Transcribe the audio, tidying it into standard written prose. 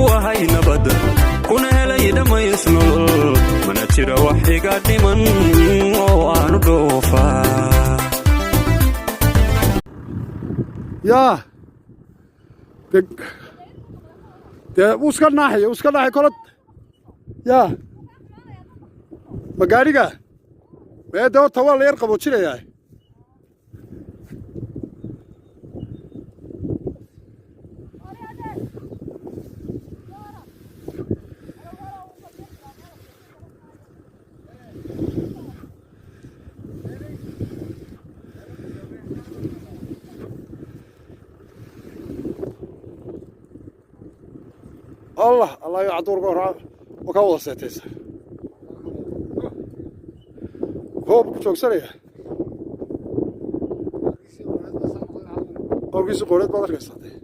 ku ahay nabad, kuna helay dhammays nolol, mana jira wax iga dhiman oo aanu dhoofaa. Yaa dee wuu iska naaxaya, wuu iska naaxay kolod. Yaa ma gaadhiga mee? Dee horta waa la yar qaboojinayaa. Allah Allah, yo caduurka horaa oo kaa wada seetaysa, hoob ku joogsanaya, awrkiisi qooreed baad arkaysaa dee.